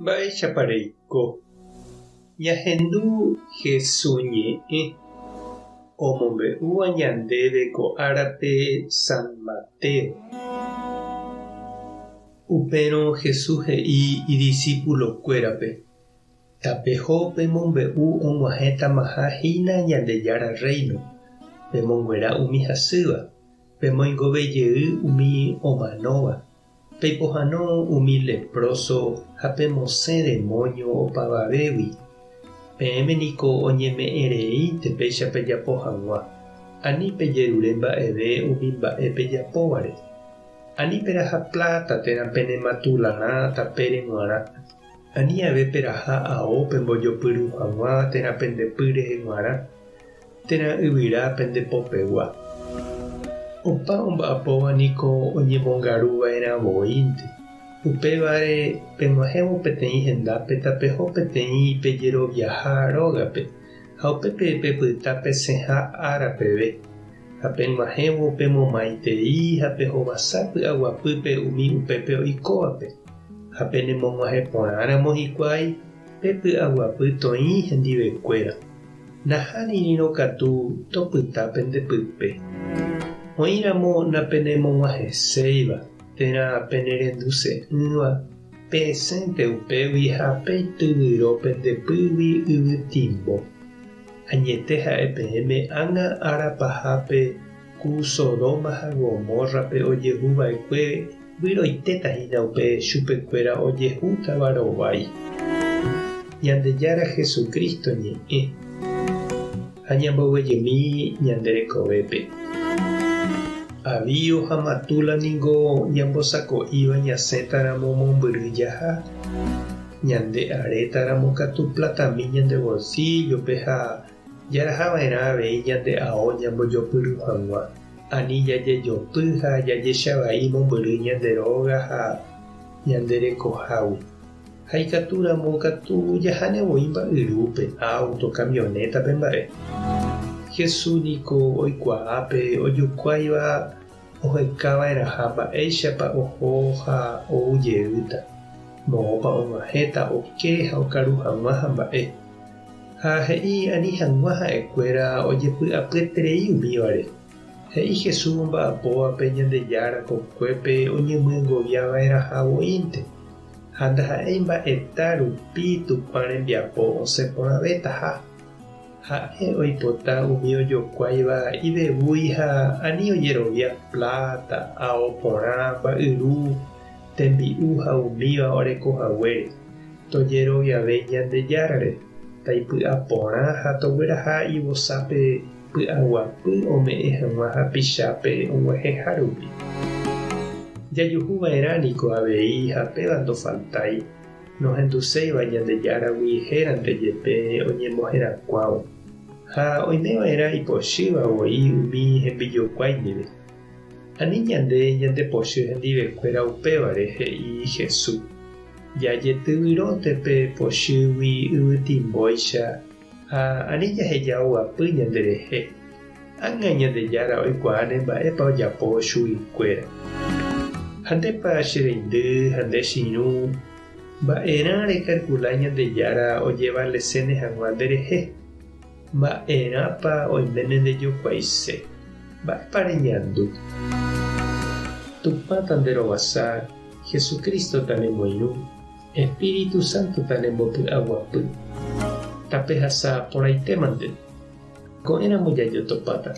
Mba'éichapa reiko? Ñahendu Hesu ñe'ẽ omombe'úva ñandéve ko árape San Mateo. Upérõ Jesús he'i idisípulokuérape, Tapeho pemombe'u og̃uahẽtamaha hína Ñandejára Rréino, pemonguera umi hasýva, pemoingove jey umi omanóva, Peipohãno umi lepróso ha pemosẽ demóño opavavégui. Peẽme niko oñeme'ẽ reínte péicha pejapo hag̃ua, ani pejerure mba'eve umi mba'e pejapóvare. Ani peraha pláta térã pene matularã tapére g̃uarã, ani ave peraha ao pembojopyru hag̃ua térã pende py rehe g̃uarã, térã yvyra pende popegua. Opa omba'apóva niko oñemongaru va'erã voínte. Upévare peg̃uahẽvo peteĩ hendápe tapeho peteĩ pejeroviaha rógape ha upépe pepyta pesẽha ára peve. Ha peg̃uahẽvo pemomaitei ha pehovasa py'aguapýpe umi upépe oikóvape. Ha penemog̃uahẽ porãramo hikuái, pe py'aguapy toĩ hendivekuéra. Nahánirirõ katu topyta pende pype. Oĩramo napenemog̃uahẽséiva térã penerenduse'ỹva, pesẽnte upégui ha peityvyro pende pýgui yvytimbo. Añete ha'e peẽme ág̃a ára pahápe ku Sodoma ha Gomórrape ojehu va'ekue vyroitéta hína upe chupekuéra ojehútava rovái. Ñandejára Jesucristo ñe'ẽ ha ñamboguejymi ñande rekovépe. Avío ha matúla ningo ñambosako'íva ñasẽtaramo mombyry jaha, ñande arétaramo katu platami ñande bolsillo-pe ha Jaraha va'erã avei ñande ao ñambojopyru hag̃ua, ani jajejopy ha jajecha vai mombyry ñande róga ha ñande rekohágui. Ha ikatu ramo katu jaháne voi mba'yrúpe, áuto, kamionétape mba'e. Jesús niko oikuaa pe ojokuáiva oheka va'erãha mba'éichapa oho ha ou jeýta, moõpa og̃uahẽta oke ha okaru hag̃ua ha mba'e. Ha he'i ani hag̃ua ha'ekuéra ojepy'apyeterei umívare. He'i Jesús omba'apóvape Ñandejára kokuépe oñemyengovia va'erãha voínte, ha ndaha'éi mba'eta rupi Tupã rembiapo osẽ porãvétaha. Ha'e oipota umi ojokuáiva ivevúi ha ani ojerovia pláta, ao porã, mba'yru, tembi'u ha umíva oreko haguére. Tojeroviave Ñandejárare, taipy'a porã ha togueraha ivosápe py'aguapy ome'ẽ hag̃ua hapichápe og̃uahẽha rupi. Jajuhu va'erã niko avei ha péva ndofaltái, nohenduséiva Ñandejáragui hérante jepe oñemoherakuãvo, ha oime va'erã ipochýva voi umi hembijokuái ndive. Ani ñande ñandepochy hendivekuéra upévare, he'i Jesús. Jajetyvyrónte pe pochýgui yvytimbóicha ha ani jaheja oguapy ñanderehe. Ág̃a Ñandejára oikuaáne mba'épa ojapo chuguikuéra. Ha ndépa che reindy ha nde che irũ, mba'erã rekalkula Ñandejára ojevaleséne hag̃ua nderehe? Mba'erãpa oiméne ndejokuaise? Mba'épa reñandu? Tupã tanderovasa, Jesucristo tanemoirũ, Espíritu Santo tanembopy'aguapy. Tapehasa porãitémante. Ko'ẽramo jajotopáta.